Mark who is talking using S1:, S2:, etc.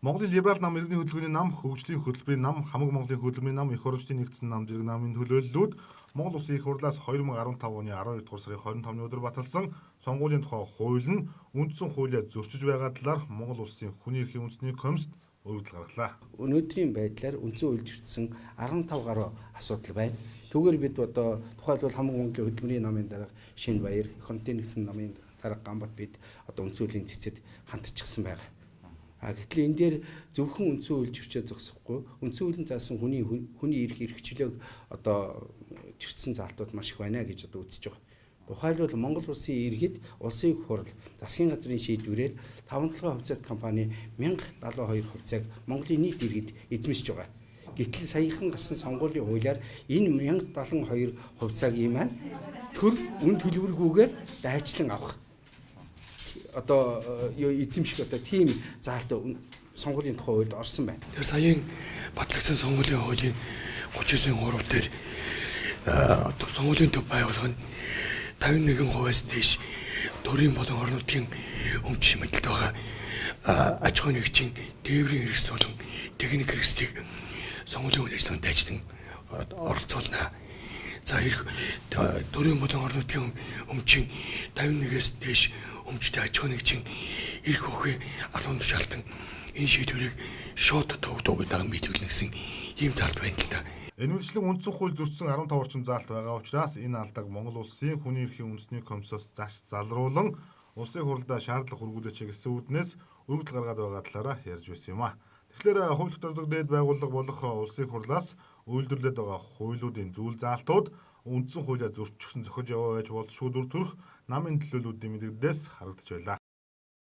S1: Монголын либерал нам, иргэний хөдөлгөөний нам, хөгжлийн хөтөлбөрийн нам, хамаг Монголын хөдөлмөрийн нам, эх орончдын нэгдсэн нам зэрэг намын төлөөллүүд Монгол Улсын их хурлаас 2015 оны 12 дугаар сарын 25-ны өдөр баталсан сонгуулийн тухай хууль нь үндсэн хуулиа зөрчиж байгаа талаар Монгол Улсын хүний эрхийн үндэсний комиссд өргөдөл гаргалаа.
S2: Өнөөдрийн байдлаар үндсэн хууль зөрчсөн 15 гаруй асуудал байна. Түүгээр бид одоо тухайлбал хамаг Монголын хөдөлмөрийн намын дарга Шинэ Баяр, эх орончдын нэгдсэн намын дарга Ганбат бид одоо үндсэн хуулийн цэцэд хандчихсан байгаа. А гэтэл энэ дээр зөвхөн үндсэн хууль зөрчөө зогсохгүй, үндсэн хуулийн заасан хүний эрх эрхчлөөг одоо зөрчсөн заалтууд маш их байна гэж одоо үзэж байгаа. Тухайлбал Монгол улсын иргэд улсын их хурл засгийн газрын шийдвэрээр 5 толгой хувьцаат компани 1072 хувьцааг Монголын нийт иргэд эзэмшиж байгаа. Гэтэл саяхан гарсан сонгуулийн хуулиар энэ 1072 хувьцааг ийм маань төр үн төлбөргүйгээр дайчлан авах одоо юу эзэмших одоо тийм заалт сонгуулийн тухай хуульд орсон байна.
S3: Тэр саяын батлагдсан сонгуулийн хуулийн 39-ийн 3 дээр сонгуулийн төв байгуулах нь 51%-аас дээш төрийн болон орон нутгийн өмч шимэтэлд байгаа аж ахуйн нэгжийн тээврийн хэрэгсэл болон техник хэрэгслийг сонгуулийн үйл ажиллагаанд дайчлан оролцуулна. За эрх төрийн болон орон нутгийн өмчийн 51-ээс дээш өмчтэй аж ахуйн нэгжийн эрх бүхий албан тушаалтан энэ шийдвэрийг шууд төвөгдөг даган биелүүлнэ гэсэн ийм заалт байна л да.
S1: Энэ мэтчлэн үндсэн хууль зөрчсөн 15 орчим заалт байгаа учраас энэ алдааг Монгол Улсын хүний эрхийн үндэсний комиссоос заш залруулан улсын хурлдаа шаардлага хүргүүлээч гэсэн үүднээс өргөдөл гаргаад байгаа талаараа ярьж байсан юм а. Тэгэхээр хууль тогтоодог дээд байгууллага болох улсын хурлаас үйлдвэрлээд байгаа хуулиудын зүйл заалтууд үндсэн хуулиа зөрчсөн зохиж яваа байж болзошгүй дүр төрх намын төлөөллүүдийн мэдэгдлээс харагдаж байлаа.